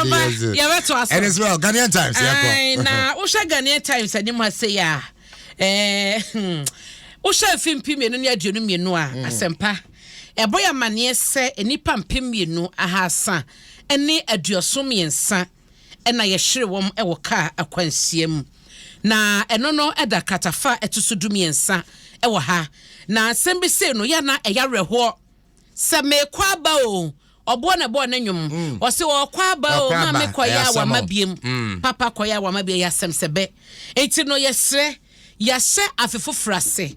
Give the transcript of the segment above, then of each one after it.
Asɛmpa yɛbɛto aso. Ɛne sɛ Ghanaian Times yɛkɔ. Na wohwɛ Ghanaian Times anim ha sei a wohwɛ mfe 2022 a asɛmpa ɛbɔ yɛ amanneɛ sɛ nnipa 2373 ɛna yɛhyere wɔn wɔ kaa akwanhyia mu. Na ɛno no ɛda kratafa a ɛto so 13 ɛwɔ ha. Na asɛm bi sei no yɛ na ɛyɛ awerɛhoɔ sɛ meekɔ aba o, ɔboɔ na ɛbɔɔ ne nnwom. Ɔse ɔkɔ aba o, Ɔkɔ ma aba, me kɔyɛ ɛyɛ a asɛm wama o. biem papa kɔyɛ a wama biem, yɛ asɛm sɛ bɛ. Enti no yɛsrɛ, yɛahyɛ afe foforɔ ase,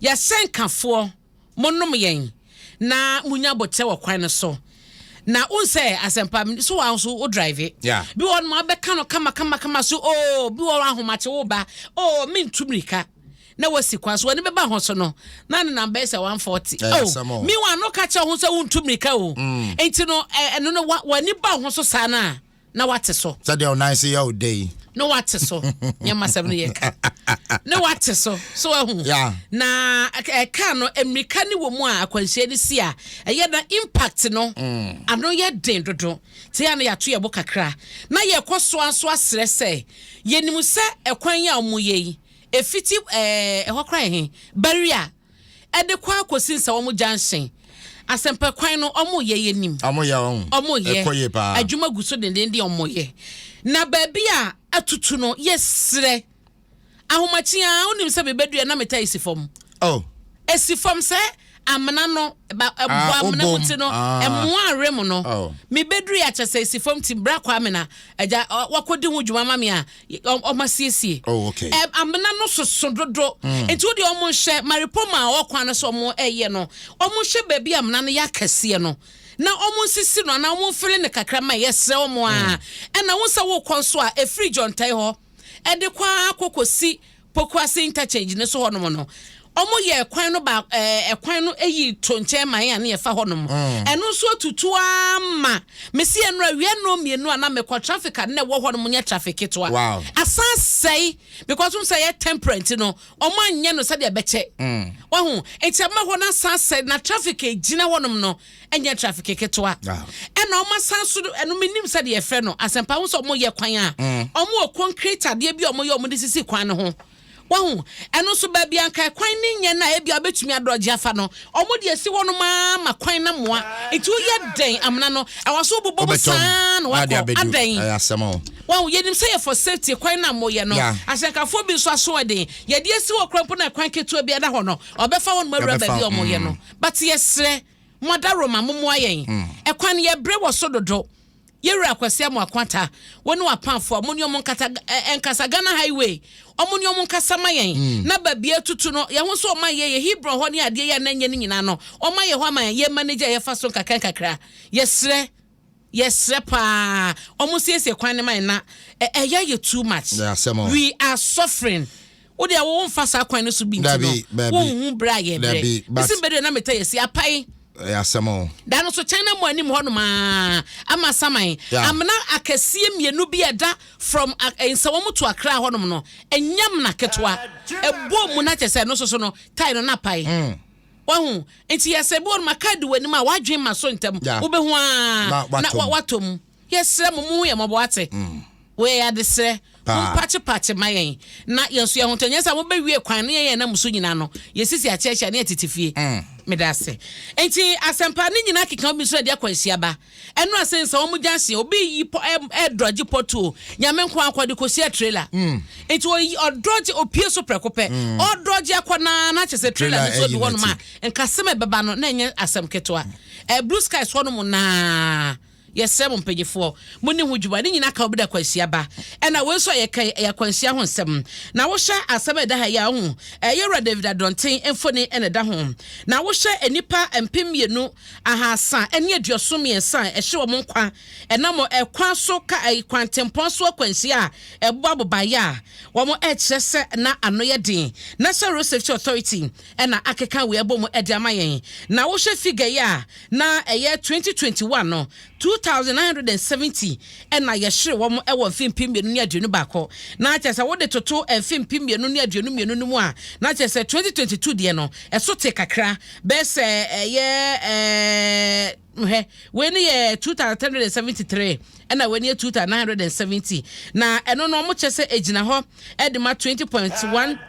yɛahyɛ nkafoɔ, monom yɛn na munya abɔkyɛ wɔ kwan no so. Na wohu sɛ asɛmpa so wa nso wo drive bi wɔ nom abɛka no kama kama kama so o, bi wɔ ahomakye wo ba o, mentu mirika na wasi kwan so, w'ani bɛba ho so no na nenam bɛyɛ sɛ 140. Ɛyɛ oh asɛm o. Mi wa no ka kyerɛ ho sɛ wontu mirika o, enti no ɛno no w'ani ba ho so saa no a na wate so. Sɛdeɛ ɔnan se yɛ wo da yi. Na wate so, nyɛma sɛm no yɛ ka na wate so so ahu. Na ɛka no mmirika ne wɔ mu a akwanhyia no si a ɛyɛ na impact no ano yɛ den dodo te a na yɛato yɛ bo kakra na yɛkɔ so nso asrɛ sɛ yɛnim sɛ ɛkwan yi a ɔmo yɛ yi ɛfiti ɛhɔ kora yɛ he barrier ɛde kɔ akɔsi Nsawam junction, asɛmpa kwan no ɔmo yɛ yɛ nim. Ɔmo yɛ ɔho. Ɔmo yɛ. Ɛkɔ yie paa. Adwuma gu so dendenden ɔmo yɛ, na baabi a atutu no yɛsrɛ ahomakye a wonim sɛ bɛbɛdua na meta esi fam. Oh. Esi fam sɛ amena no ba ɛbɔ amena mu wobom. ti no Ah. ɛmoa awe mu no. Oh. Mebɛduru yɛ akyɛ sɛ esi fam ti bra kɔ amena agya wakɔdi ho dwuma ma me a ɔma siesie. Oh, okay. Amena no soso dodo nti wode ɔmo nhyɛ maripoma a ɔkwan no sɛ ɔmo ɛyɛ no, ɔmo nhyɛ baabi a amena no yɛ akɛseɛ no na ɔmo nsisi no anaa ɔmo mfiri ne kakra ma yɛsrɛ ɔmo a. Ɛna wo sɛ wokɔ nso a ɛfiri Gyɔntae hɔ ɛde kɔ akɔkɔsi Pokuase interchange ne so hɔnom no, ɔmo yɛ kwan no ba ɛkwan no eyi to nkyɛn ma yɛn a ne yɛfa hɔnom. Ɛno nso atutu ama mesi ɛno awia no 2 a na mekɔ traffic a na ɛwɔ hɔnom nyɛ traffic ketewa. Asan sɛe because n sɛ yɛ temperate no ɔmo anyɛ no sɛdeɛ ɛbɛkyɛ wahu, nti ama hɔ no asan sɛe na traffic egyina hɔnom no ɛnyɛ traffic ketewa. Ɛna ɔmo asan so ɛno menim sɛdeɛ yɛfrɛ no, asɛmpa ho sɛ ɔmo yɛ kwan a ɔmo wɔ concrete adeɛ bi a ɔmo yɛ ɔmo de sisi kwan no ho wahu. Ɛno nso baabi anka kwan ne nyɛ no a ebi a wobɛtumi adɔgye afa no, ɔmo de asi hɔ nom ama kwan na mmoa, nti woyɛ dɛn amena no ɛwɔ so wobobɔ mu Wobɛtɔm. saa na Na ade wakɔ abɛdu. adɛn? Ɛyɛ asɛm o. Wahu, yɛnim sɛ yɛ for safety kwan na moyɛ no. Ahyɛnkafoɔ bi nso aso ɛden yɛde asi hɔ kora mpo na kwan ketewa bi ɛda hɔ no ɔbɛfa hɔ nom awura Ɔbɛfa, baabi a ɔmoyɛ no, but yɛsrɛ mo adaroma mommoa yɛn, ɛkwan no yɛbrɛ wɔ so dodo. Yɛwura Akwasi Amoakwata, wɔn ne wapamfo a mo ne ɔmo nkata nkasa Ghana Highway, ɔmo ne ɔmo nkasa ma yɛn na baabi atutu no yɛn ho so ɔma yɛ yɛ Hebron hɔ ne adeɛ yɛ anan nyɛ no nyinaa no ɔma yɛ hɔ ama yɛn yɛ manage a yɛfa so nkakra nkakra. Yɛsrɛ, yɛsrɛ paa, ɔmo siesie kwan ne ma yɛn na ɛyɛ yɛ too much. Ɛyɛ asɛm o. We are suffering. Wo deɛ wo nfa saa kwan no so bi nti Dabi, no dabi. wonhu berɛ a yɛbrɛ Dabi, but- bɛsi mbɛdɛ na meta yɛsi apae. Ɛyɛ asɛm o. Da no so China mu anim hɔnom aa ama saman amena akɛseɛ mmienu bi a ɛda from Nsawam to Akra hɔnom no ɛnyɛ amena ketewa ɛbɔ mu na kyɛ sɛ ɛno soso no tae no na pae wahu. Nti yɛsɛ bi wɔnom aka di w'anim a wadwen ma so ntɛm wobɛhu aa Na na watɔ mu. watɔ mu. Yɛsrɛ mo, mo ho yɛ mmɔbɔ ate wɔyɛ adesrɛ. Paa. Mompakyepakye ma yɛn na yɛn nso yɛn ho tɔ nyɛ sɛ mobɛwie kwan no yɛn yɛn nam so nyinaa no yɛsisi akyerɛkyerɛ ne yɛtete fie. Meda ase. Nti asɛmpa ne nyinaa keka obi so ɛde akɔ ahyia ba ɛno ase nsa wɔn gya ahyia obi yi pɔ ɛdɔgye pɔtuo Nyame nko akɔ de kɔsi trailer, nti oyi ɔdɔgye opie so prɛko pɛ ɔdɔgye akɔ naa na kyerɛ sɛ trailer no nso ɛyi bi hɔnom n'akyi. A nkasɛm a ɛbɛba no na ɛnyɛ asɛm ketewa. Blue Skies hɔnom naa yɛsrɛ mo mpanyinfoɔ mo ne ho dwuma ne nyinaa ka obi da kwanhyia ba. Ɛna wei nso a yɛka ɛyɛ akwanhyia ho nsɛm na wohyɛ asɛm a ɛda ha yi a ho ɛyɛ wura David Adɔnten mfoni ɛna ɛda ho na wohyɛ nnipa 2373 a ɛhyɛ wɔn nkwa ɛnam ɛkwan so ka ɛyi kwantempɔn so akwanhyia a ɛbɔ abobayɛ a wɔn ɛkyerɛ sɛ na ano yɛ den. National Road Safety Authority ɛna akeka wei ɛbɔ mu ɛde ama yɛn. Na wohyɛ figure yi a na ɛyɛ 2021 no, 2970 ɛna yɛhyere wɔn ɛwɔ mfe 2021, na kyerɛ sɛ wode toto mfe 2022 no mu a, na kyerɛ sɛ 2022 deɛ no ɛso te kakra bɛyɛ sɛ ɛyɛ Hwɛ, wei no yɛ 2373 ɛna wei no yɛ 2970. Na ɛno no wɔn kyɛ sɛ egyina hɔ de ma 20.1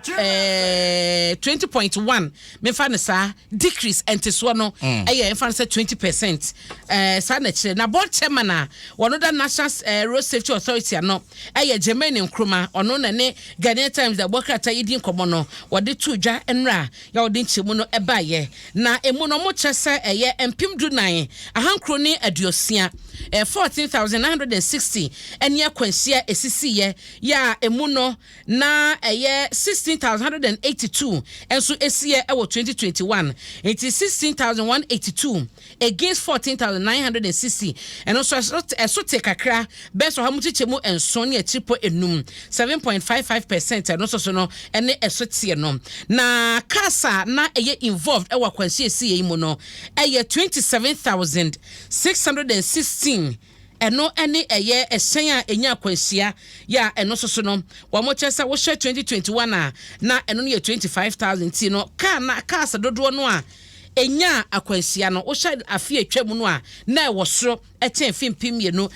20.1 mefa no saa decrease ntesoɔ no ɛyɛ mfa no sɛ 20% saa na ɛkyerɛ. Na board chairman a wɔn da National Road Safety Authority ano ɛyɛ Jermaine Nkrumah. Ɔno na ne Ghanaian Times da bɔ krataa yi di nkɔmɔ no wɔde to dwa nnura yɛ wɔde nkyɛmu no ɛbaayɛ. Na emu no wɔn kyerɛ sɛ ɛyɛ 14,960, 14,960 ɛne akwanhyia esisiiɛ yɛ a emu no na ɛyɛ 16,182 nso esiiɛ ɛwɔ 2021. Nti 16,182 against 14,960, ɛno nso ɛso te kakra bɛsɛ 7.55%, 7.55%. Ɛno nso so no ɛne ɛso teɛ no. Na cars a na ɛyɛ involved ɛwɔ akwanhyia esiiɛ yi mu no ɛyɛ 27,616. Ɛno ne ɛyɛ ɛhyɛn a ɛnya akwanhyia yɛ a ɛno nso so no wɔn kyerɛ sɛ wohyɛ 2021 a na ɛno no yɛ 25,000. Ti no car na cars dodoɔ no a ɛnya akwanhyia no, wohyɛ afe atwa mu no a na ɛwɔ soro ɛkyɛn fi 2021 no.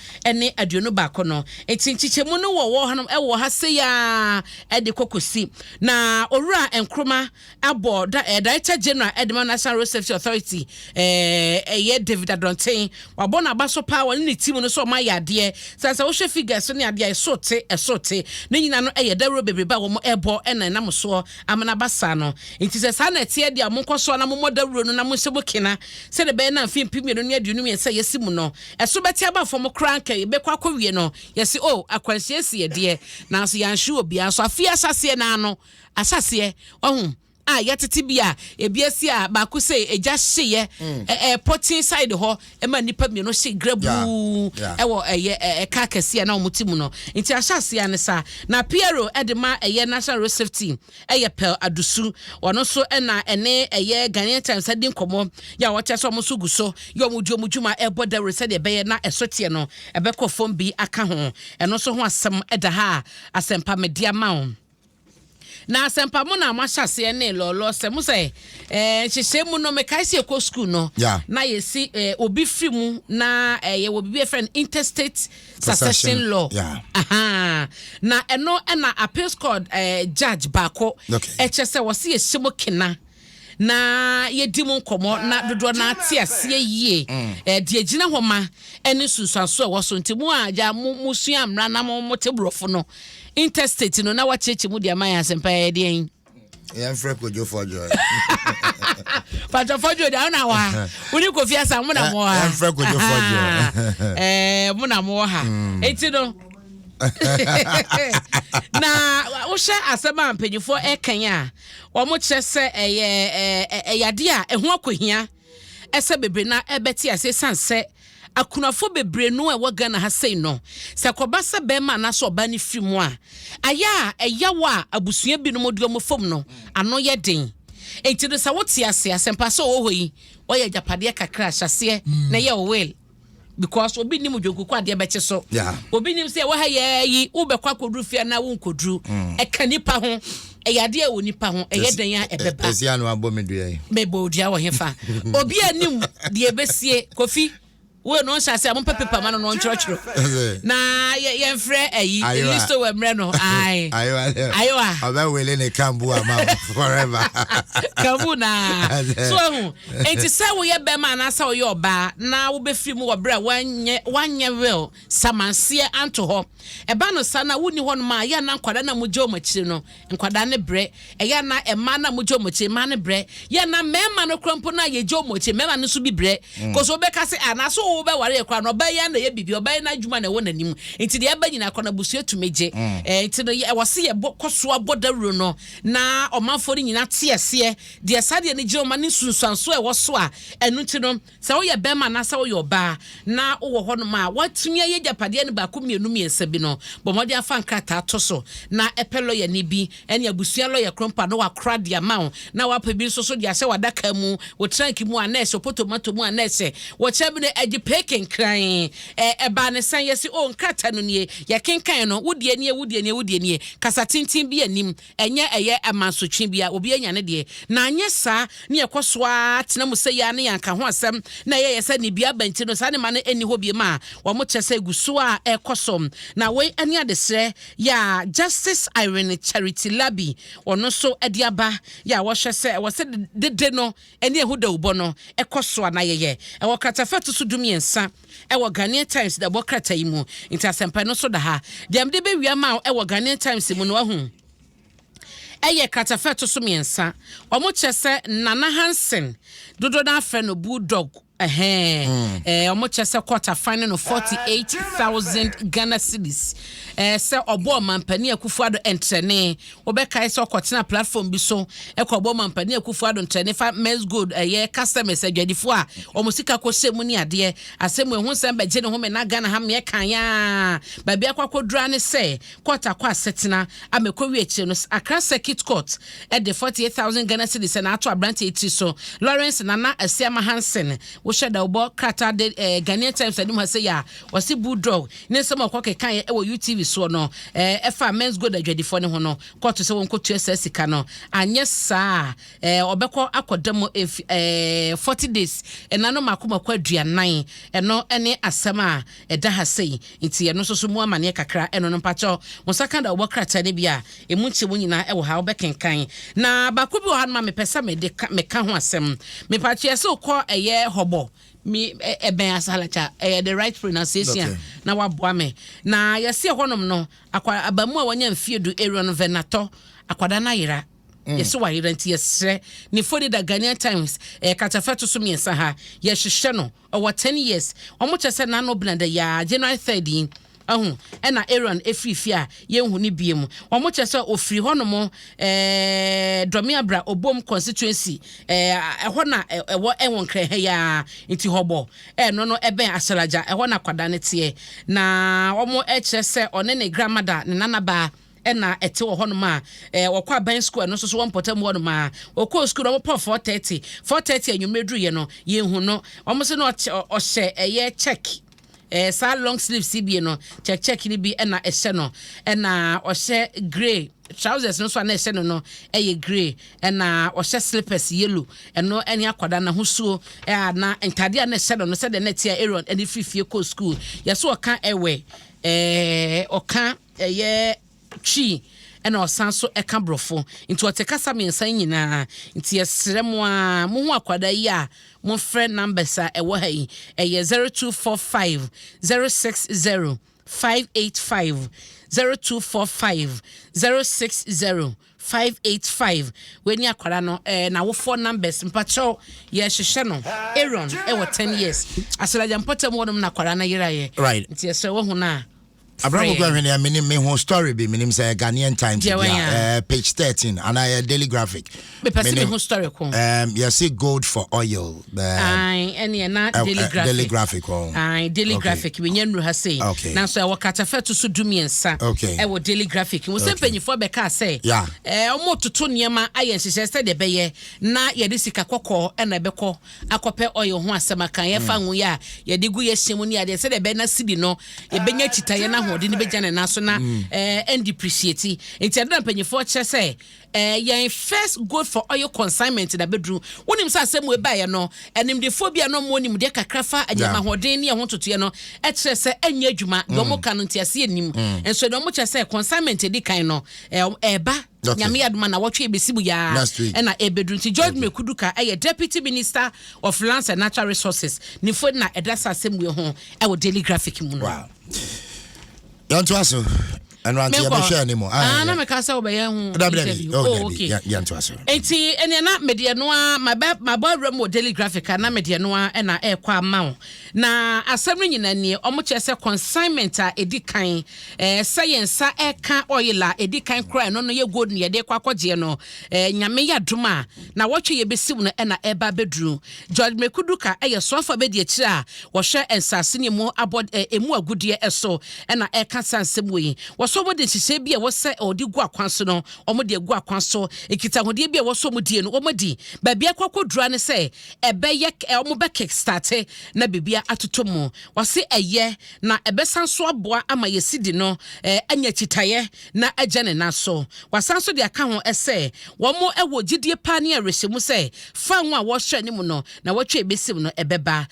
Nti nkyekyɛmu no wɔ ha no ɛwɔ ha seyaa ɛde kɔkɔsi. Na Owura Nkrumah abɔ da Director General ɛde ma National Road Safety Authority, ɛyɛ David Adɔnten, wabɔ n'aba so paa wɔne ne team no so ɔmo ayɛ adeɛ sɛ wohwɛ figures ne adeɛ a ɛso te, ɛso te ne nyinaa no ɛyɛ dawuro bebrebe a wɔn ɛbɔ ɛna ɛnam soɔ amana ba saa no. Nti sɛ saa na ɛteɛ deɛ a, mo nkɔ so na mo mmɔ dawuro no na mo nhyɛ mo kena sɛde bɛyɛ na mfe 2023 yɛsi mu no ɛso bɛte aba fam koraa. Nka yɛbɛkɔ akɔwie no yɛsi o akwanhyia si yɛ deɛ, nanso yɛanhye obiara so. Afei ahyɛseɛ n'ano ahyɛseɛ ɔho a yɛtete bi a ebi esi a baako sɛ egya hyeɛ ɛ pɔtin side hɔ ɛma nipa mmienu hye grabuu ɛwɔ ɛyɛ ɛka kɛseɛ na wɔn ti mu no. Nti ahyɛseɛ ne sa na PRO ɛde ma ɛyɛ National Road Safety ɛyɛ Pɛl Adusu. Ɔno nso ɛna ɛne ɛyɛ Ghanaian Times ɛdi nkɔmɔ yɛ a wɔkyɛ sɛ wɔn nso gu so yɛ wɔn di wɔn dwuma ɛbɔ dawuro sɛdeɛ ɛbɛyɛ na ɛso teɛ no ɛbɛkɔ fam bi aka ho. Ɛno nso ho asɛm ɛda ha a Asɛmpa media ma wo. Na Asɛmpa mo na moahyɛ aseɛ ne lɔɔlɔ sɛ mo sɛ nhyehyɛ mu no, mekae sɛ yɛkɔ school no na yɛsi obi firi mu na yɛwɔ biribi a yɛfrɛ no intestate succession law. Aha. Na ɛno ɛna appeals court judge baako ɛkyɛ sɛ wɔsi yɛhyɛ mu kena na yɛdi mu nkɔmmɔ na dodoɔ no ate aseɛ yie deɛ gyina hɔ ma ɛne nsunsuanso a ɛwɔ so. Nti mu a gya mo musua mmara na mo mote borɔfo no, intestate no na wakyerɛkyerɛ mu deɛ ama yɛ. Asɛmpa yɛ deɛn? Yɛmfrɛ Kodwo Fɔdwo. Patro Fɔdwo deɛ wona wɔ ha, wone Kofi Asa mo na mowɔ ha. Yɛmfrɛ Kodwo Fɔdwo. Mo na mowɔ ha. Enti no na wohyɛ asɛm a mpanyinfoɔ ɛkan a wɔn kyerɛ sɛ ɛyɛ ɛyɛ adeɛ a ɛho akɔhia ɛsɛ bebree na ɛbɛte ase san sɛ akunafo bebree no a ɛwɔ Ghana ha sei no, sɛ kɔba sɛ bɛrima anaasɛ ɔbaa no firi mu a, ayɛ a ɛyaw a abusua binom de wɔn fam no ano yɛ den. Enti no sɛ wote ase, Asɛmpa, sɛ ɔwɔ hɔ yi wɔyɛ agyapadeɛ kakra ahyɛseɛ na ɛyɛ will, because obi nim dwonkuku adeɛ bɛkye so. Obi nim sɛ ɛwɔ ha yɛ yi wobɛkɔ akɔduru fie anaa wonkɔduru. Ɛka nipa ho, ɛyɛ adeɛ a ɛwɔ nipa ho, ɛyɛ dan a ɛbɛba. Ɛsi ano abɔ me dua yi. Mebɔ odua wɔ hefa? Obi anim deɛ ɛbɛsie. Kofi wo no nhyɛ ase a mompɛ pepa ma no na ɔntwerɛtwerɛ na yɛmfrɛ ayi listo wɔ mmerɛ no ae. Ayewa. Ayewa. Ɔbɛwele ne kambu ama wo forever. Kabu na so ahu. Enti sɛ woyɛ bɛrima anaasɛ woyɛ ɔbaa na wobɛfiri mu wɔ berɛ a woanyɛ will samanseɛ anto hɔ, ɛba no saa na wonni hɔ nom a, yɛ na nkwadaa na mogya wɔn akyiri no, nkwadaa ne brɛ. Ɛyɛ na mmaa na mogya wɔn akyiri, mmaa ne brɛ. Yɛ na mmarima no kora mpo na yɛgya wɔn akyiri, mmarima no nso bi brɛ kɔsɛ wobɛka sɛ anaasɛ wobɛware yɛ koraa no, ɔbaa yi na ɛyɛ biribi, ɔbaa yi n'adwuma na ɛwɔ n'anim, nti deɛ ɛba nyinaa kɔ no abusua tumi gye. Nti no ɛwɔ se yɛbɔ kɔ so abɔ dawuro no na ɔmanfoɔ no nyinaa te aseɛ deɛ saa deɛ no gyina ɔma ne nsunsuanso a ɛwɔ so a. Ɛno nti no sɛ woyɛ bɛrima anaasɛ woyɛ ɔbaa na wowɔ hɔnom a woatumi ayɛ agyapadeɛ no baako, mmienu, mmiɛnsa bi no, bɔ mmɔden afa nkrataa to so na ɛpɛ lɔyani bi ɛne abusua lɔyɛ korɔmpa na wakora de ama wo na wapɛ bi nso so de ahyɛ w'adaka mu, wo trunk mu a na ɛhyɛ potomato mu a na ɛhyɛ wɔkyerɛ bi no agye. Mepɛ kenkran. Ɛbaa ne sɛn? Yɛse, oh, nkrataa no nie, yɛkenkan no, wo deɛ nie, wo deɛ nie, wo deɛ nie. Kasa tenten bi anim, ɛnyɛ ɛyɛ amansotwe bia, obi anya ne deɛ. Na anyɛ saa ne yɛkɔ so ara tena mu sɛ yɛa ne yɛanka ho asɛm na ɛyɛ yɛ sɛ ne bia aba nti no saa ne ma no ɛnni hɔ biom a, wɔn kyerɛ sɛ egu so a ɛkɔ so. Na wei ɛne adesrɛ yɛ a Justice Irene Charity Labi ɔno nso ɛde aba yɛ a wɔhwɛ sɛ ɛwɔ sɛ dede no ɛne ɛho dawubɔ no ɛkɔ so a na yɛyɛ. Ɛwɔ kratafa ɛto so 13 ɛwɔ Ghanaian Times dawubɔ krataa yi mu. Nti asɛmpa no nso da ha. Deɛ mede bɛwia ma wo ɛwɔ Ghanaian Times mu no wahu ɛyɛ kratafa ɛto so 3. Wɔn kyerɛ sɛ Nana Hansen, dodoɔ no afrɛ no Bulldog, ɛhɛn, wɔn kyerɛ sɛ court afine no 48,000 Ghana cedis sɛ ɔbɔ ɔmampanin Akufo-Addo ntrɛne. Wɔbɛkae sɛ ɔkɔtena platform bi so ɛkɔ ɔbɔ ɔmampanin Akufo-Addo ntrɛne fa Menzgold ɛyɛ customers adwadifoɔ a wɔn sika kɔhyɛ mu ne adeɛ. Asɛm ehu nsɛm bɛgye ne ho mɛ na Ghana ha mmeɛ kan yaa baabi akɔ akɔdura ne sɛ court akɔ asetena ama ɛkɔ wie akyire no, Accra Circuit Court ɛde 48,000 Ghana cedis na ato aberanteɛ tiri so, Lawrence Nana Asiama Hansen. Wohyɛ da wobɔ krataa de Ghanaian Times anim ha sɛ yɛ a wɔsi Bulldog ne nsɛm a ɔkɔ kekaeɛ ɛwɔ UTV soɔ no ɛfa Menzgold adwadifoɔ ne ho no, court sɛ wɔn kɔtua saa sika no, anyɛ saa ɔbɛkɔ akɔda mu efi 40 days, ɛna no mako mako 40. Ɛno ɛne asɛm a ɛda ha sei. Nti ɛno nso so mu amaneɛ kakra ɛno no. Mpakyɛw, mo nsa ka da wɔbɔ krataa no bi a emu nkyɛmu nyinaa ɛwɔ ha, wobɛkenkan. Na baako bi wɔ ha no ma mepɛ sɛ mede ka meka ho asɛm. Mepakyɛ sɛ wokɔ ɛyɛ Hɔbɔ mi ɛbɛn Asalakya, ɛyɛ the right pronunciation? Na waboa me. Na yɛsi ɛhɔnom no, akwa abamu a wɔnya mfie 10, Aaron Venatɔ, akwadaa no ayera. Yɛsɛ wayera, nti yɛsrɛ ne foni da Ghanaian Times katafɛ to so 3 ha. Yɛhyehyɛ no, ɔwɔ 10 years. Wɔn kyerɛ sɛ n'ano bena da yaa January 3rd yi ɔho ɛna Aaron efiri fie a yɛnhu ne bie mu. Wɔn kyerɛ sɛ ofiri hɔnom Dɔmeabra Obom constituency, ɛhɔ na ɛwɔ Nkrɛhɛ yaa. Nti Hɔbɔ ɛno no ɛbɛn Ahyɛlagya, ɛhɔ na akwadaa no teɛ. Na wɔn ɛkyerɛ sɛ ɔne ne grandmother, ne nanabaa, ɛna ɛte wɔ hɔnom a wɔkɔ aban school. Ɛno nso so wɔn mpɔtam hɔnom a wɔkɔɔ school no, wɔn pɔ 4:30, 4:30 anwummerɛ duruyɛ no, yɛnhu no. Wɔn nso no ɔhyɛ ɛyɛ check, saa long sleeves yi bi no, check check ni bi ɛna ɛhyɛ no, ɛna ɔhyɛ grey trousers no nso a na ɛhyɛ no ɛyɛ grey, ɛna ɔhyɛ slippers yellow. Ɛno ɛne akwadaa n'ahosuo ɛa na ntadeɛ a na ɛhyɛ no sɛdeɛ na ɛte a Aaron ɛde firi fie kɔ school. Yɛso ɔka ɛwɛ ɔka ɛyɛ Twi, ɛna ɔsan so ɛka Borɔfo, nti ɔte kasa 3 yi nyinaa. Nti yɛsrɛ mo a mo ho akwadaa yi a, momfrɛ numbers a ɛwɔ ha yi. Ɛyɛ 0245 060 585, 0245 060 585. Wei ni akwara no n'awofoɔ numbers. Mpakyɛw, yɛhyehyɛ no. Aaron ɛwɔ 10 years, Asalagya mpɔtam hɔnom na akwara no yerayɛ. Nti yɛsrɛ wohu no a, Abraham frɛ. Kura hwene menim me ho story bi, menim sɛ Ghanaian Times Deɛ bi wɔn a, page 13 anaa yɛ Daily Graphic. Mepɛ sɛ Menim- mehu story ko. Yɛse gold for oil. Ae, ɛneɛ na Daily Graphic. Daily Graphic oh. Ae, Daily Graphic menya nnuru ha sei. Nanso ɛwɔ katafɛ to so 13 ɛwɔ Daily Graphic wo sɛ mpanyinfoɔ bɛka sɛ ɔmo toto nneɛma ayɛ nhyehyɛ sɛdeɛ ɛbɛyɛ na yɛde sika kɔkɔɔ ɛna ɛbɛkɔ akɔpɛ oil ho asɛm aka. Yɛfa ngo yi a yɛde gu yɛhyɛ mu ne adeɛ sɛdeɛ ɛbɛyɛ na sidi no yɛbɛnya kyitaeɛ no ahoɔden no bɛgya ne nan so na ɛndepreciate. Nti ɛno na mpanyinfoɔ kyerɛ sɛ yɛn first gold for oil consignment na bɛduru. Wonim sɛ asɛm wei baeɛ no, animdefoɔ bi a na ɔmo nimdeɛ kakra fa anyama ahoɔden ne ɛho ntotoeɛ no ɛkyerɛ sɛ ɛnyɛ adwuma. Deɛ ɔmo ka no nteaseɛ nim nso deɛ ɔmo kyerɛ sɛ consignment edi kan no ɛɛba. Nyame yɛ adoma na wɔtwe ebesi mu yaa Next week. ɛna ɛbɛduru. Nti George Mireku Duker ɛyɛ Deputy Minister of Lands and Natural Resources ne fo na ɛda sa asɛm wei ho ɛwɔ Daily Graphic mu no. Wow, yɛntoa so. Ɛno ante yɛbɛhwɛ anim. Ah, na meka sɛ wobɛyɛ ho Dabi, dabi. interview. Oh, Oh, dabi. okay. Yɛntoa so. Nti ɛnea na mede ɛno a mabɔ awura mu wɔ Daily Graphic a na mede ɛno a ɛna ɛrekɔ ama wo. Na asɛm no nyinaa nie: ɔmo kyerɛ sɛ consignment a ɛdi kan sɛ yɛn nsa ɛka oil a ɛdi kan koraa, ɛno no yɛ gold no yɛde kɔ akɔgyeɛ no, Nyame yɛ adom a na wɔtwe yɛbɛsiw no ɛna ɛba abɛduru. George Mireku Duker ɛyɛ soafo a bɛdi akyire a wɔhwɛ nsase ne emu abɔ emu agudeɛ ɛso, ɛna ɛka sa nsɛm wɔ yi wɔsɔ. Wɔsɔ wɔde nhyehyɛe bi a ɛwɔ sɛ wɔde gu akwan so no, wɔde agu akwan so. Nkitahodie bi a ɛwɔ sɛ wɔdie no, wɔadi. Baabi akɔ akɔduru ara ne sɛ ɛbɛyɛ wɔbɛ kick starte na biribiara atotɔ mu. Wɔse ɛyɛ na ɛbɛsan so aboa ama yɛn cedi no anya akyitaeɛ na agya ne nan so. Wasan nso de aka ho sɛ wɔn wɔ gyidie paa ne awerɛhyɛmu sɛ fango a wɔresrɛ no mu no, nawɔtwe a ɛbɛsim no ɛbɛba.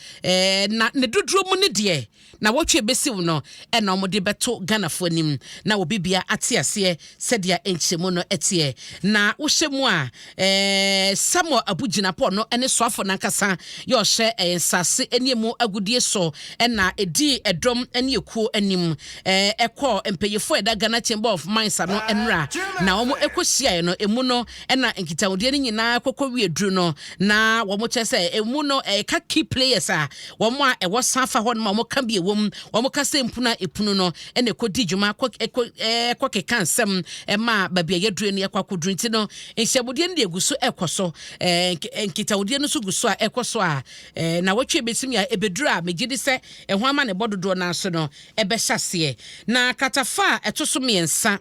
Na ne dodoɔ mu no deɛ, Nawɔtwe bɛsiw no na wɔde bɛto Ghanafoɔ anim na obi bia ate aseɛ sɛdeɛ nkyerɛmu no teɛ. Na wohyɛ mu a, Samuel Abu Jinapor no ne soafoɔ no ankasa yɛ ɔhyɛ nsase ne emu agodie so na ɛdii ɛdɔm ne ekuo anim kɔɔ mpanyinfoɔ a ɛda Ghana Chamber of Mines ano nnora na wɔn kɔhyiaeɛ no. Emu no na nkitahodie no nyinaa kɔkɔ wie duru no na wɔn kyerɛ sɛ emu no ɛka key players a Wɔn a ɛwɔ san fa hɔnom a wɔka bi ɛwom, wɔka sɛ mpunu a ɛpunu no na ɛkɔdi dwuma kɔ ɛkɔ ɛkɔ keka nsɛm ɛma baabi a yɛaduru no yɛkɔ akɔduru nti no nhyiamudeɛ no deɛ ɛgu so ɛkɔ so ɛɛ nkitahodie no nso gu so a ɛkɔ so a ɛɛ nawɔtwe ɛbɛsim a ɛbɛduru a megye di sɛ ɛho amanebɔ dodoɔ no ara nso no ɛbɛhyɛ aseɛ na kratafa a ɛto so mmiɛnsa.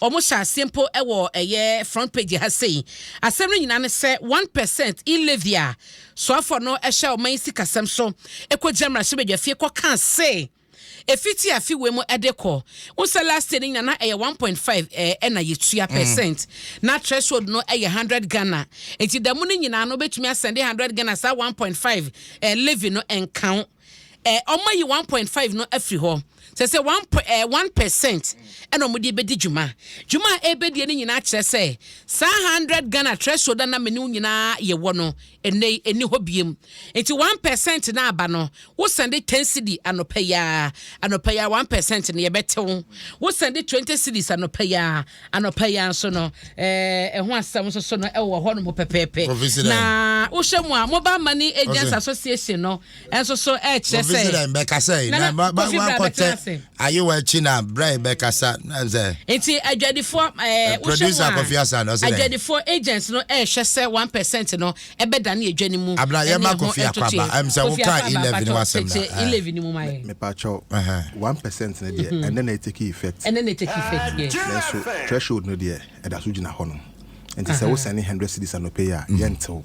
Wɔhyɛ aseɛ mpo wɔ ɛyɛ front page ha sei. Asɛm no nyinaa ne sɛ 1% e-levy a soafoɔ no hyɛ ɔman yi sikasɛm so kɔgyina mmarahyɛbadwafie kɔkaa se ɛfiti afe wei mu de kɔ. Wohu sɛ last year no nyinaa na ɛyɛ 1.5 ɛna yɛtua percent. Na threshold no yɛ 100 Ghana. Nti da mu no nyinaa no wobɛtumi asɛnde 100 Ghana saa 1.5 levy no nka wo. Wɔayi 1.5 no afiri hɔ. Sɛ sɛ 1% ɛna wɔde bɛdi dwuma. Dwuma a ɛrebɛdie no nyinaa kyerɛ sɛ saa 100 Ghana threshold a na me ne wo nyinaa yɛwɔ no, ɛnnɛ yi ɛnni hɔ biem. Nti 1% no aba no, wo sɛnde 10 cedi anɔpa yi ara, anɔpa yi ara 1% no yɛbɛte wo. Wo sɛnde 20 cedis anɔpa yi ara, anɔpa yi ara nso no, ɛho asɛm nso so no ɛwɔ hɔ nom pɛpɛɛpɛ. Na wohwɛ mu a, Mobile Money Agents Association no, Ɛnso so ɛkyerɛ sɛ. Kofi dɛ bɛkasa yi na Kofi bra bɛtena ase. Ayewa akyi na brɛ bɛkasa na sɛ. Nti adwadifoɔ ɛɛ wohwɛ mu a adwadifoɔ agents no ɛrehwɛ sɛ 1% no ɛbɛdane adwa no mu. Abena yɛ ma Kofi Akwaba ɛm sɛ woka 11 wasɛm na. 11 no mu ma yɛ. Mepakyɛw 1% no deɛ ɛnɛ na ɛtake effect. Ɛnɛ na ɛtake effect yes. Nanso threshold no deɛ ɛda so gyina hɔ nom. Nti sɛ wo sɛne 100 cedis anɔpa yi a yɛntew.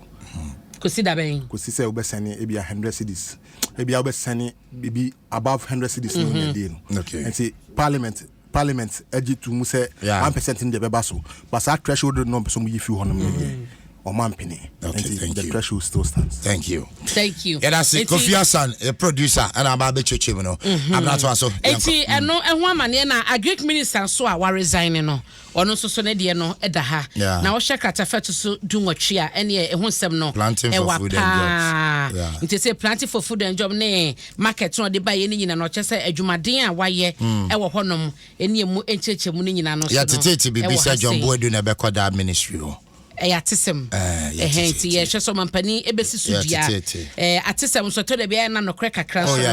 Kosi da bɛn? Kosi sɛ wobɛsɛne ebia 100 cedis. Ebia wobɛsɛne biribi above 100 cedis no na ɛdie no. Okay. Nti parliament parliament agye to mu sɛ 1% no deɛ ɛbɛba so. But saa threshold no ɔmpɛ sɛ ɔmo yi fi hɔ nom no deɛ ɔmo ampene. Okay, Nti thank the you. threshold still stands. Thank you. Thank you. Yɛda se Nti- Kofi Hassan, yɛ producer, ɛna aba abɛkyerɛkyerɛ mu no. Abena toa so. Yɛnkɔ. Nti ɛno ɛho amaneɛ na agric minister nso a waresign no Ɔno nso so ne deɛ no da ha. Na wohwɛ kratafa ɛto so dunwɔtwe a, ɛneɛ ɛho nsɛm no ɛwa paa. Nti sɛ planting for food and job ne market no ɔde baeɛ no nyina no, ɔkyerɛ sɛ adwumaden a wayɛ mm. ɛwɔ hɔnom ɛne ɛmu nkyerɛkyerɛmu no nyina no so no yɛtetete biribi sɛ John Boadu na ɛbɛkɔ daa ministry hɔ. Ɛyɛ atesɛm. Ɛhɛn nti yɛhwɛ sɛ ɔmampanin ɛbɛsi so dua. Atesɛm nso ɛtɔ da bi a na nokorɛ kakra nso no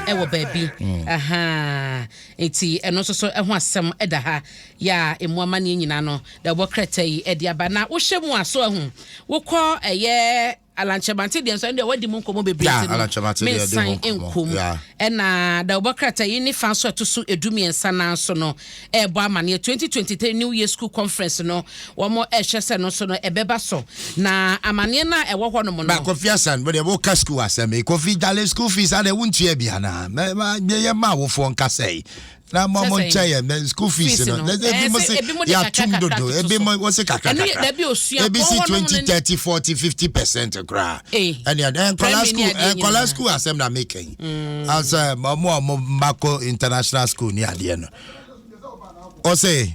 ɛwɔ baabi. Mm. Nti ɛno nso so ɛho asɛm ɛda ha yɛ a ɛmu amanneɛ nyinaa no da wɔbɔ krataa yi ɛde aba. Na wohyɛ mu a so ahu wokɔ ɛyɛ Alan Kyeremanteng deɛ nso ɛno deɛ wadi mu nkɔmmɔ bebree nti no mensan nkɔ mu. Ɛna dawubɔ krataa yi ne fa nso ɛto so 13 no ara nso no ɛrebɔ amaneɛ 2023 New Year School Conference no wɔn ɛrehwɛ sɛ no nso no ɛbɛba so na amaneɛ no a ɛwɔ hɔ nom no. Ba Kofi Asan wo deɛ woka school asɛm yi Kofi dale school fees adɛ wontua bi anaa yɛ ma awofoɔ nkasa yi na mo mo nkyɛ yɛ mɛ school fees no ebi mo se yatum dodo ebi mo wɔ se kakra kakra ebi si 20 30 40 50% koraa ɛni ɛdi nkɔla school nkɔla school asɛm na mi kɛn asɛ mo a mo mma kɔ international school ni adeɛ no ɔsɛ.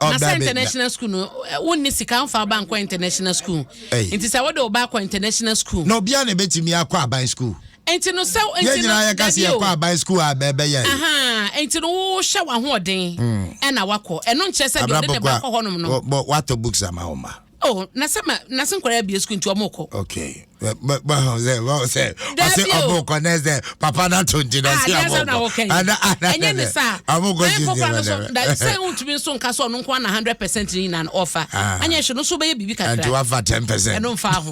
Na sɛ international school no wonni sika nfa ba nkɔ international school nti sɛ wode wo ba akɔ international school. Na obiara na ebetumi akɔ aban school. Nti no sɛ nti no yɛn nyinaa yɛka sɛ yɛkɔ aban school a bɛbɛyɛ. Nti no wohyɛ w'ahoɔden ɛna wakɔ ɛno nkyerɛ sɛ deɛ ɔde ne ba kɔ hɔnom no. Watɔ books ama wo ma. Oh, na sɛ ma na sɛ nkwadaa abie sukuu nti wɔn kɔ. Okay. Bɛ bɛ sɛ ɔsɛ ɔmo kɔ nɛ sɛ papa na to nti na ɔsɛ ɔmo kɔ. Ɛnyɛ ne saa. Ɔmo kɔ si ti ma dɛ. Sɛ ntumi nso nka sɛ ɔno nko na 100% ne nyinaa no ɔfa. Anyɛ hwɛ no nso bɛyɛ biribi kakra. Nti wafa 10%. Ɛno nfa ho.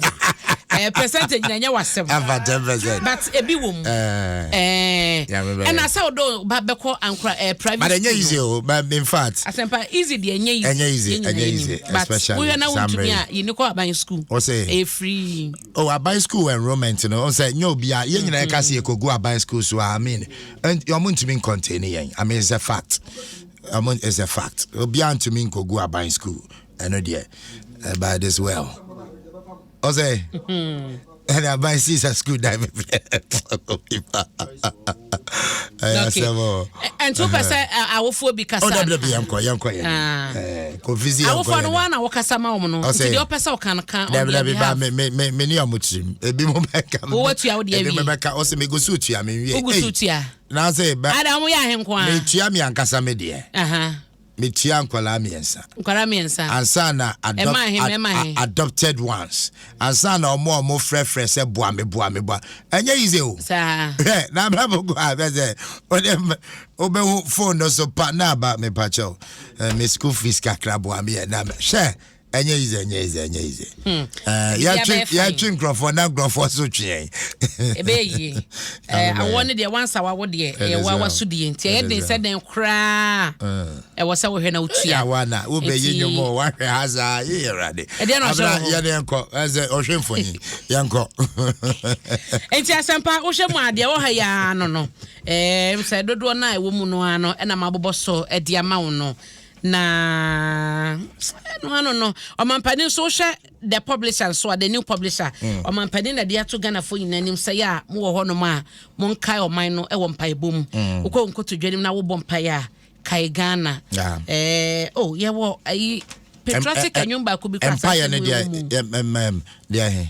Eh, percentage na ɛnyɛ w'asɛm. Afa 10%. But ebi wɔ mu. Eh. Eh. Ɛna sɛ wode ba bɛkɔ ankora eh, private But ɛnyɛ school easy no. o. But in fact. Asɛmpa easy deɛ ɛnyɛ easy. Ɛnyɛ easy, Yɛn nyinaa ɛnyɛ yɛnim. easy, But especially wohwɛ na saa wontumi mmerɛ a yɛni kɔ aban school. Ɔsɛ. Ɛyɛ free. Oh, aban school enrollment no, ɔsɛ nyɛ obi a yɛn nyinaa yɛka sɛ yɛkɔgu aban school so a, I mean, ɔmo ntumi ncontain yɛn. I mean, it's a fact. Ɔmo it's a fact. Obiara ntumi nkɔgu aban school. Ɛno deɛ, by this well. Ɔsɛ, ɛna aban si sa school dan bebree. Ɛyɛ asɛm o. Ɛnti wopɛ sɛ awofoɔ bi kasa? Oh, dabi dabi, yɛnkɔ yɛnkɔ yɛn. Ah. Kofi si yɛnkɔ Awofoɔ no yɛn. wɔn na wɔkasa ma wɔn no. Ɔsɛ- Nti deɛ ɔpɛ sɛ ɔka no ka on Dabi their dabi ba behalf. me me me me ni ɔmo tirim. Ebi mo bɛka. Wo watua wo deɛ Ebi mo awie. bɛka ɔsɛ me gu so tua me nwie. Wogu so Ei, tua. Na sɛ ba Ada wɔn yɛ ahe nko me ara. tua mi ankasa me deɛ. Aha. Me tua nkɔlaa 3. Nkwadaa 3. Ansa na adopt, Ɛma ahe, mmarima ahe? adopted ones. Ansa na ɔmo a ɔmo frɛfrɛ sɛ boa me boa me boa. Ɛnyɛ easy o. Saa. Hwɛ na abira mo gu a bɛ sɛ ɔde wobɛhu phone no so pa na aba me pa kyɛw. Me school fees kakra boa me yɛ na hwɛ ɛnyɛ easy, ɛnyɛ easy, ɛnyɛ easy. Ebi abɛyɛ fine. Yɛtwe nkurɔfoɔ na nkurɔfoɔ so twe yɛn. Ɛbɛyɛ yie. Awoɔ no deɛ wansa wawo deɛ ɛyɛ It is wa well. waso die nti ɛyɛ It den is sɛ well. den koraa ɛwɔ sɛ wohwɛ na wotua. Yawa na wobɛyi Nti- nnwom o wahwɛ ha saa yeyɛ Awurade. Ɛdeɛ na ɔhyɛ Abena, wɔ hɔ? yɛne yɛnkɔ ɛsɛ ɔhwɛ mfonyin yɛnkɔ. Nti asɛmpa wohwɛ mu a deɛ wɔ ha yi ara no sɛ dodoɔ no a ɛwɔ mu no ara no ɛna mabobɔ so de ama wo no na ɛno ano no ɔmampanin nso wohwɛ the publisher nso a the new publisher ɔmampanin na de ato Ghanafoɔ nyinaa anim sɛ yɛ a mowɔ hɔnom a monkae ɔman no ɛwɔ mpaebɔ mu. Wokɔ nkotodwe anim na wobɔ mpaeɛ a kae Ghana. Oh, yɛwɔ ayi patriotic anwom baako bi koraa Mpaeɛ saa no asɛm deɛ wɔ mu. Deɛ he?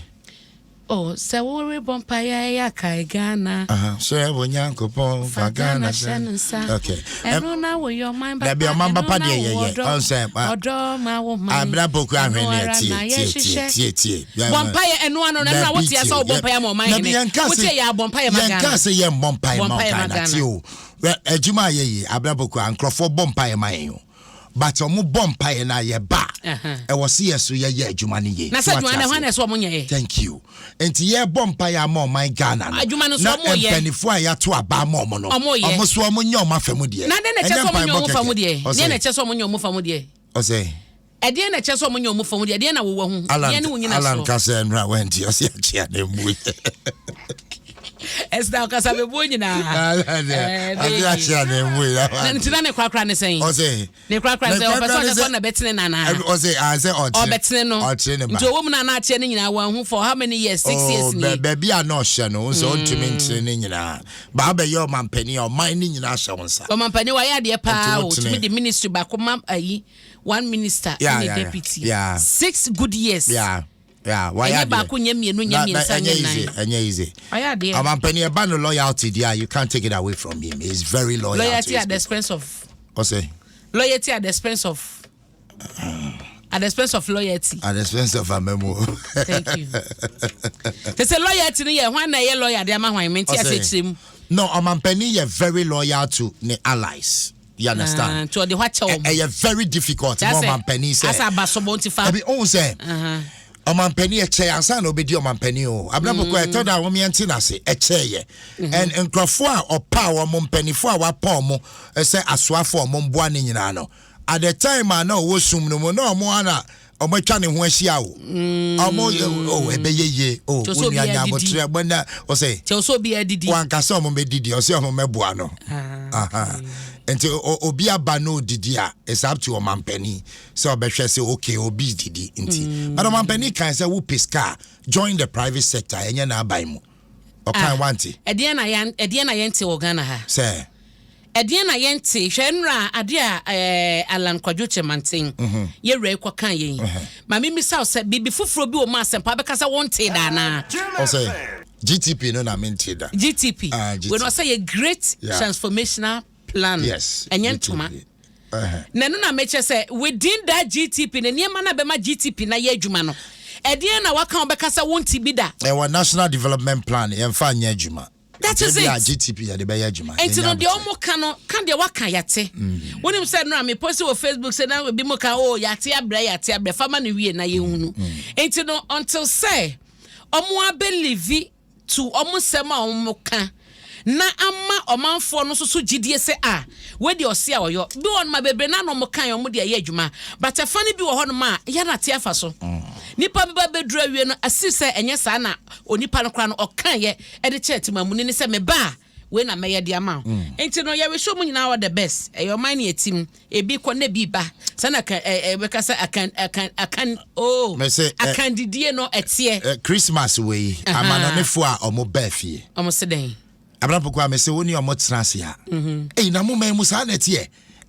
Oh, sɛ worebɔ mpaeɛ a ɛyɛ kae Ghana. Aha, sɛ Onyankopɔn Fa fa Ghana Ghana hyɛ ne nsa. Okay. Ɛno na woyɛ ɔman papa. Dabi, ɔman ɛno papa na deɛ wowɔ yɛyɛ. ɔdɔ. Ɔn sɛ, Ɔdɔ ma wo man. Abena Poku ahwɛ Ɛno ne ara tie, na tie, yɛhyehyɛ. tie, tie, tie. Bɔ mpaeɛ ɛno ano no, ɛno na Dabi, wote asɛ tie. wobɔ mpaeɛ ma ɔman Dabi, hene. yɛnka Wote sɛ- yɛ abɔ mpaeɛ ma yɛnka Ghana. sɛ yɛmmɔ mpaeɛ Bɔ ma mpaeɛ ma Ghana. Ghana. Tie o. Wɛ, adwuma a yɛyɛ, Abena Poku, a nkurɔfoɔ bɔ mpaeɛ ma yɛn o. But ɔmo bɔ mpaeɛ na yɛba a, ɛwɔ sɛ yɛ so yɛyɛ adwuma no yie. Na sɛ So wate adwuma no, aseɛ? hwan na ɛsɛ ɔmo nyɛ yɛ? Thank you. Nti yɛbɔ mpaeɛ ama ɔman Ghana no. Adwuma no so Na ɔmo yɛ. mpanimfoɔ a yɛato aba ama ɔmo no. Ɔmo yɛ. Ɔmo so ɔmo nyɛ ɔmo afa mu deɛ. Na dɛn na ɛkyɛ Ɛnyɛ sɛ ɔmo nyɛ mpaebɔ ɔmo fa mu kɛkɛ. deɛ? Ɔsɛ- Deɛn na ɛkyɛ sɛ ɔmo nyɛ ɔmo fa mu deɛ? Ɔsɛ. Ɛdeɛn na ɛkyɛ sɛ ɔmo nyɛ ɔmo fa mu deɛ? Ɛdeɛn na wowɔ ho? Alan Deɛn ne wo nyina Alan so? kasa nnura wɛnti ɔsɛ akyea na emu yɛ. Ɛsɛ ɔkasa bɛbuo nyinaa. Alan Eh, ɔsɛ bɛyɛ. akyea na emu yɛ. Na nti na ne korakora ne sɛn? Ɔsɛ. Ne korakora Ne sɛ ɔpɛ sɛ korakora ne ɔkyɛ sɛ sɛ- ɔna bɛtene nana. Ɔsɛ sɛ ɔkyene. Ɔbɛtene no. Ɔkyene ne ba. Nti ɔwɔ mu na na akyɛ ne nyinaa wɔn ho for how many years? 6 Oh, years nie. baabi a na ɔhyɛ no nso ɔntumi nkyene ne nyinaa. Baa bɛyɛ ɔmampanin a ɔman ne nyinaa hyɛ wo nsa. Ɔmampanin wayɛ adeɛ paa Nti o. wotene. Tumi de ministry baako ma ayi one minister Yeah, ne deputy. 6 good years. Yeah, wayɛ Ɛnyɛ adeɛ. baako, nyɛ mmienu, nyɛ Na- na mmiɛnsa, ɛnyɛ nyɛ easy, nan. ɛnyɛ easy. Wayɛ adeɛ. Ɔmampanin ɛba no loyalty deɛ, you can't take it away from him. He's very loyal. Loyalty to his at the expense of. people. Ɔsɛ. Loyalty at the expense of. At the expense of loyalty. At the expense of amemo. Thank you. They say loyalty no yɛ hwan na ɛyɛ lawyer de ama hwan mente ase kyerɛ mu. No, ɔmampanin yɛ very loyal to ne allies. You understand? Ah, nti ɔde hɔ akyɛ wɔn. Ɛyɛ very difficult ma ɔmampanin sɛ. Asa abasobɔ nti fa. Ɛbi ohun sɛ. Ɔmampanin ɛkyɛ ansa na obedi ɔmampanin o. Abena Poku ɛtɔ da a wɔn yɛn ti n'ase ɛkyɛ yɛ. And nkurɔfoɔ a ɔpa wɔn mpanimfoɔ a wapa wɔn sɛ asoafoɔ wɔn mboa ne nyinaa no. At the time a na ɔwɔ sum no mu na ɔmo ana ɔmo atwa ne ho ahyia o. Ɔmo o ɛbɛyɛ yie o. Kyɛ sɛ Wo nua obiara nya didi. abotire mo na ɔsɛ. Kyɛ sɛ obiara didi. Wankasa ɔmo bɛdidi ɔsɛ ɔmo mɛboa no. Ah, Aha. Nti obi aba na odidi a it's up to ɔmampanin sɛ ɔbɛhwɛ sɛ okay obi didi nti. But ɔmampanin kan sɛ wo pɛ sika a, join the private sector ɛnyɛ n'aban mu. Ɔkan Ah. wante. Ɛdeɛn na yɛn ɛdeɛn na yɛnte wɔ Ghana ha? Sɛ. Ɛdeɛn na yɛnte hwɛ nnura adeɛ a Alan Kwadwo Kyerematen yɛwura yi kɔka yɛn. Maame misa wo sɛ biribi foforɔ bi wɔ mu asɛmpa bɛka sɛ wonte da anaa? Ɔsɛ GTP no na mente da. GTP. Ah, GTP. Wei no ɔsɛ yɛ great transformational plan. Yes. Ɛnyɛ GTP. ntoma. Na ɛno na mekyerɛ sɛ within that GTP na nneɛma no a bɛma GTP na yɛ adwuma no. Ɛdeɛn na waka wo bɛka sɛ wonte bi da? Ɛwɔ National Development Plan yɛmfa nyɛ adwuma. That is Ebi a it. GTP yɛde bɛyɛ adwuma. Enti no Yɛnya deɛ abotire. ɔmo ka no, ka deɛ waka yate. Wonim sɛ no a me post wɔ Facebook sɛ na ebi mo ka, oh, yate abrɛ, yate abrɛ, fa ma no wie na yɛhunu. Enti no until sɛ ɔmo abelieve to ɔmo nsɛm a ɔmo ka na ama ɔmanfoɔ no nso so gyidie sɛ a wei deɛ ɔse a ɔyɔ bi wɔ nom a bebree na na ɔmo kan ɔmo de ɛyɛ adwuma, but ɛfa no bi wɔ hɔnom a yɛ na te afa so nipa bi ba bɛduru awie no asi sɛ ɛnyɛ saa na onipa no koraa no ɔka yɛ ɛde kyerɛ temamuni ne sɛ meba a, wei na mɛyɛ de ama wo. Nti no yɛrehyɛ mu nyinaa wɔ the best. Ɛyɛ ɔman ne yɛtim, ebi kɔ na ebi ba sɛna ka ɛ ɛ bɛka sɛ akan akan akan oo. Mɛsɛ, akandidie no ɛteɛ. Christmas wei, amanɔnefoɔ a ɔmo baa fie, ɔmo se dɛn? Abrapoko a mɛsɛ wo ne ɔmo tena ase a, ei, na moma mu saa na ɛteɛ,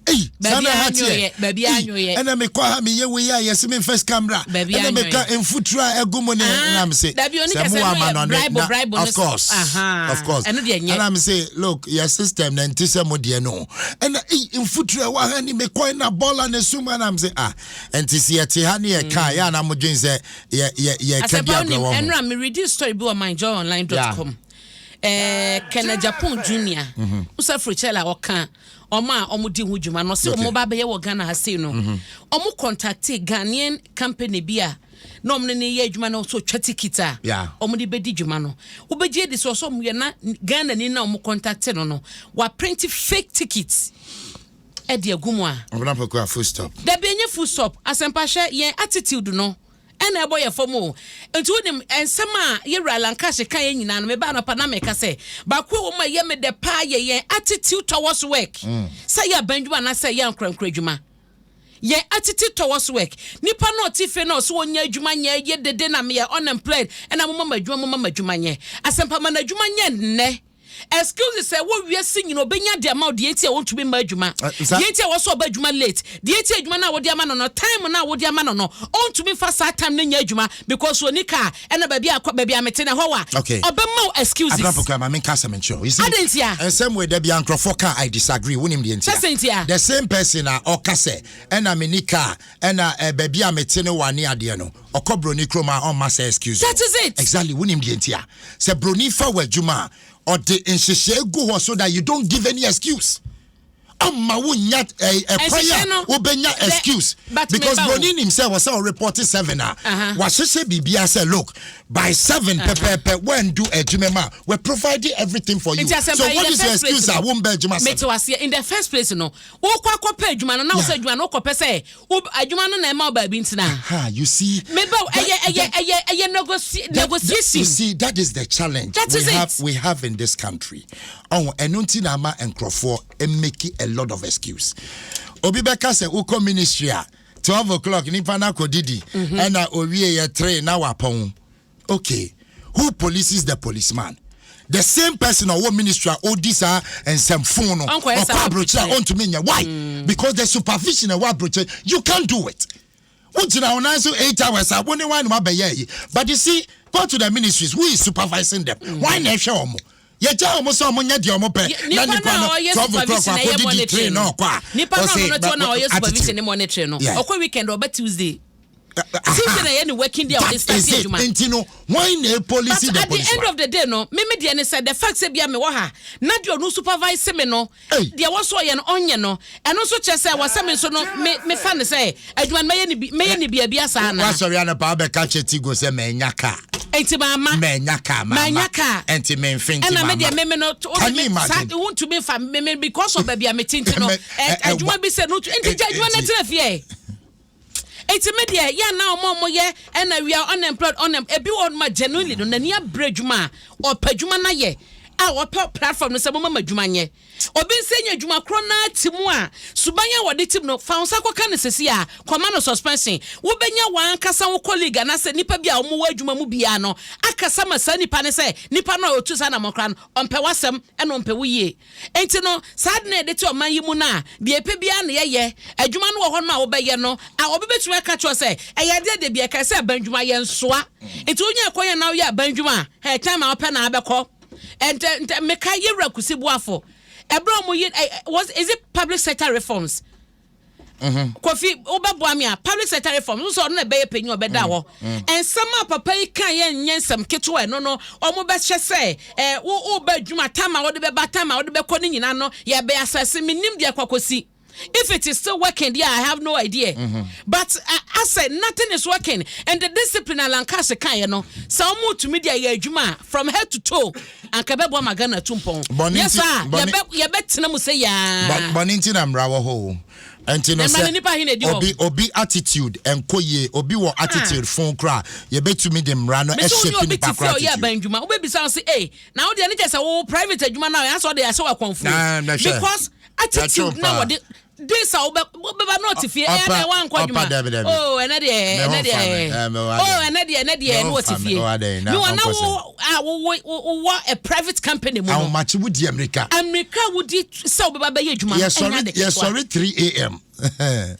ei, saa Baabi na ha anwoyɛ, teɛ. Baabi Ei, anwoyɛ. ɛna mekɔ ha meyɛ wei a yɛse memfa sika mmra, Baabi ɛna meka anwoyɛ. mfuturo a ɛgu mu ne Ah, ɛna mese dabi, oni sɛ kɛsɛ mowɔ ɛno yɛ amanɔne bribe, bribe no of course, of course. Ɛno deɛ nyɛ. Ɛna mese, look, yɛ system na nti sɛ mo deɛ no ɛna ei, mfuturo a ɛwɔ ha ni mekɔe na bɔɔla ne so mu, ɛna mese, ah, ɛnti sɛ yɛte ha ne yɛka yɛ ana modwen sɛ yɛka di Asɛmpa agorɔ wonim wɔ ho. ɛnora meredi story bi wɔ myjoyonline.com. Kenneth Agyapong Junior Musa Frochel a ɔka ɔmo a ɔmo di ho dwuma no ɔsɛ ɔmo ba bɛyɛ wɔ Ghana ha sei no, ɔmo contacte Ghanaian company bi a na ɔmo ne ne yɛ adwuma no so twa ticket a ɔmo de bɛdi dwuma no. Wobɛgye adi sɛ ɔsɛ ɔmo yɛ na Ghana ni na ɔmo contacte no, waprint fake ticket ɛde agu mu a. Abrapoko a, full stop. Dabi, enye full stop. Asɛmpa, hwɛ yɛn attitude no ɛna ɛbɔ yɛ fam o. Nti wonim nsɛm a yɛwura Lankahye ka yɛn nyinaa no, meba anɔpa na meka sɛ baako a wɔ mu a ɛyɛ me dɛ paa yɛ yɛn attitude towards work, sɛ yɛ aban dwuma anaasɛ yɛ ankorankora adwuma. Yɛn attitude towards work, nipa na ɔte fie na ɔso wɔnyɛ adwuma nyɛ yɛ dede na meyɛ unemployed, ɛna moma ma adwuma, moma ma adwuma nyɛ. Asɛmpa, ma na adwuma nyɛ nnɛ. Excuse sɛ wɔ wiase nyina ɔbɛnya de ama wo deɛ nti a wɔntumi mma adwuma, deɛ nti a wɔsɔ ɔba adwuma late, deɛ nti adwuma no a wɔde ama no, time no a wɔde ama no, ɔntumi fa saa time no nyɛ adwuma because oni car, ɛna baabi a baabi a mete na hɔ wa ɔbɛma wo excuses. Abrapoko, ma menka asɛm nkyerɛ wo. You see, Adɛn ntia? nsɛm wei da bia nkurɔfoɔ ka, I disagree. Wonim deɛ ntia? Sɛ ntia? The same person a ɔka sɛ ɛna menni car, ɛna baabi a mete ne wa ne adeɛ no, ɔkɔ broni kurom a ɔmma sɛ excuse That no. is it. Exactly. Wonim deɛ ntia? Sɛ broni fa wɔ adwuma a, ɔde nhyehyɛe gu hɔ so that you don't give any excuse, ɔma wonya ɛkwan Nhyehyɛ a no, wobɛnya excuse but because meba wo. broni nim sɛ wɔ sɛ ɔreport 7 a, wahyehyɛ biribia sɛ, look, by 7 pɛpɛɛpɛ wɔndu adwuma mu a, we're providing everything for you. Nti asɛmpa, So in what the is your first place excuse a no, wombɛ adwuma mete 7? waseɛ. In the first place no, wokɔ akɔpɛ adwuma no na wo sɛ adwuma no wokɔpɛ sɛ adwuma no na ɛma wo baabi ntena. Ha, you see, meba wo, ɛyɛ ɛyɛ ɛyɛ negotiation. You see, that is the challenge That we is have it. we have in this country. Oh, ɛno nti na ama nkurɔfoɔ make a lot of excuse. Obi bɛka sɛ wokɔ ministry a, 12 o'clock nipa na kɔ didi, ɛna owie yɛ 3 na wapɔn. Okay, who polices the policeman? The same person ɔwɔ ministry a odi saa nsɛmfo no, Ɔnkɔyɛ ɔkɔ saa aburokyire a, aburokyire. ɔntumi nyɛ. Why? Because the supervision ɛwɔ aburokyire, you can't do it. Wogyina wo nan so 8 hours a, wo ne wan na wabɛyɛ yi? But you see, go to the ministries, who is supervising them? Why na ɛhwɛ wɔn? Yɛgya wɔn sɛ wɔn nyɛ deɛ wɔn pɛ na Nipa no a ɔyɛ 12 o'clock supervision na ɛyɛ akɔdidi monitoring 3 na no, ɔkɔ a, nipa no a ɔse, ɔno te hɔ na ɔyɛ supervision attitude. ne monitoring no, ɔkɔ weekend, ɔbɛ Tuesday. Aha. Tuesday na ɛyɛ ne working day a That ɔde start is it. adwuma. Nti no why na police But the at the police end of the day no, me deɛ ne sɛ the fact sɛ bia me wɔ ha na deɛ ɔno supervise me no, Hey. deɛ wɔ so ɔyɛ no ɔnyɛ no, ɛno nso kyerɛ sɛ wɔsɛ me nso no me mefa ne sɛ adwuma no mɛyɛ ne bi, mɛyɛ ne bia bia saa na. Wasɔre anɔpa wabɛka kyɛ Tigo sɛ manya car. Enti maama. Manya car mama. Manya car. Ɛnti memfe nti Ɛna me mama. deɛ meme no Can you saa imagine? wontumi nfa meme because of baabi a mete nti no adwuma bi sɛ no nti gya adwuma no tena fie. Eti me deɛ yɛ na ɔmo yɛ ɛna we are unemployed ebi wɔ ma genuinely no n'ani abere adwuma a ɔpɛ adwuma na yɛ a ɔpɛ platform no sɛ mo mama adwuma nyɛ. Obi nsa nya adwuma korɔ naa ti mu a suban a wɔde ti mu no, fa wo nsa kɔka no sisi a kɔma no suspension. Wobɛnya wɔn wo colleague anaasɛ nipa bi a wɔn wɔ adwuma mu biara no akasa ma saa nipa no sɛ nipa no a otu saa na mɔkora no ɔmpɛ w'asɛm ɛna ɔmpɛ wo yie. Nti no saa de na yɛde te ɔman yi mu no a, deɛ ɛpɛ biara na yɛyɛ. Adwuma no wɔ hɔ no a wobɛyɛ no a, obi bɛtumi aka kyerɛ sɛ ɛyɛ adeɛ de bi ɛka sɛ aban dwuma yɛ nsoa. Nti wonya ɛkwan na woyɛ aban dwuma a, ɛ time a wopɛ na abɛkɔ. Ɛntɛ ntɛ meka yɛwura Kusi Boafo ɛberɛ a ɔmo yi ɛ was is it public sector reforms? Kofi, wobɛboa me a, public sector reforms nso ɔno na ɛbɛyɛ panyin a ɔbɛda hɔ. Nsɛm a papa yi ka yɛ nyɛ nsɛm ketewa. Ɛno no ɔmo bɛhyɛ sɛ wo woba adwuma, time a wɔde bɛba, time a wɔde bɛkɔ ne nyinaa no yɛbɛ asɛse. Menim deɛ kɔkɔsi. If it is still working deɛ I have no idea. But asɛ nothing is working and the discipline Alan Cash kaeɛ no sɛ wɔn tumi de ayɛ adwuma a from head to toe anka ɛbɛboa ma Ghana tu mpɔn. Bɔne Nyɛ nti saa a bɔne yɛbɛ yɛbɛtena mu sɛ yaa. bɔne nti na mmara wɔ hɔ o. Nti no Na mmara no sɛ nipa he na edi hɔ? obi obi attitude ɛnkɔ yie obi wɔ attitude fon koraa yɛbɛtumi de mmara no Mese wo ne ɛhyɛ obi nipa te fie koraa a ɔyɛ attitude. aban adwuma wobɛbisa wo se ei na wo deɛ ne kyɛ sɛ wo private adwuma no a ɔyɛ asɛ ɔde ahyɛ wo akɔmfoɔ Na na hwɛ because yɛtwe attitude na paa. wɔde days a wobɛ wobɛba na ɔte fie ɛyɛ Ɔpa dɛ wankɔ ɔpa adwuma dabi dabi. oh ɛnɛ deɛ Me ho ɛnɛ nfa me deɛ ɛɛ me wɔ oh adɛn. ɛnɛ deɛ ɛnɛ Me deɛ ho na ɔte nfa me fie wɔ adɛn na me wɔ na ɔnkɔ sɛ. wo a wowɔ wowɔ a private company mu no Ahomakye wodi amirika. amirika a wodi sɛ wobɛba bɛyɛ adwuma no ɛnyɛ Yɛsɔre ade ketewa yɛsɔre 3 am.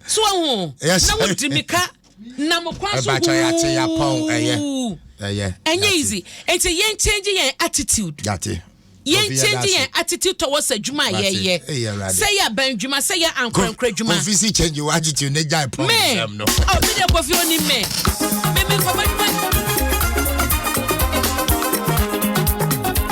so ahu na Yɛsɔre. wodi mirika nam kwan so Ɛbakyɛ yɛate yɛapɔn ɛyɛ huu ɛyɛ ɛnyɛ yɛate easy nti yɛn change yɛn attitude yɛate. yɛn Kofi yɛda change ase. yɛn attitude towards adwuma a Mate. yɛyɛ Ɛyɛ Awurade. sɛ yɛ aban adwuma sɛ yɛ ankorankora adwuma Kofi si change your attitude ne gyae pɔn me nsɛm no. oh me deɛ Kofi onim me me me nkɔmɔ adwuma.